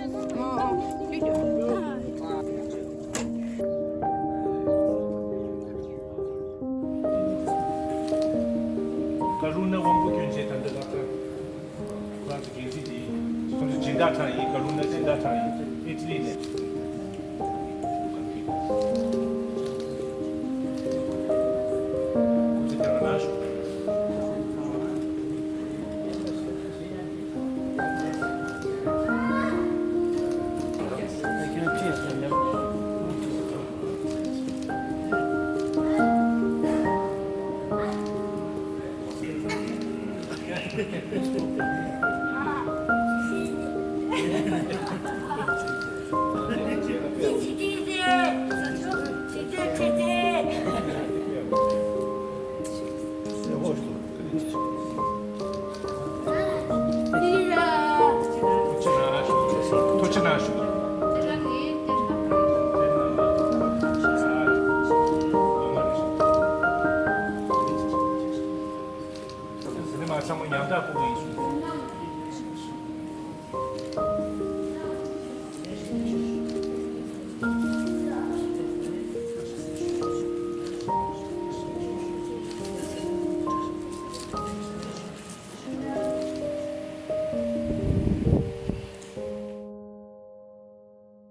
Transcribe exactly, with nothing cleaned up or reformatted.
ཀ་རུ་ན་དབང་པོ་སྐྱོན་ཅན་ད་འདི་ལ་ཁ། ཁོ་རང་ཚོ་འགན་འཛིན་དེ། ཁོ་ཚོ་སྦྱིན་བདག་ཁང་ཡིན། ཀ་རུ་ན་སྦྱིན་བདག་ཁང་ཡིན། ཨི་ཊ་ལི་ནས།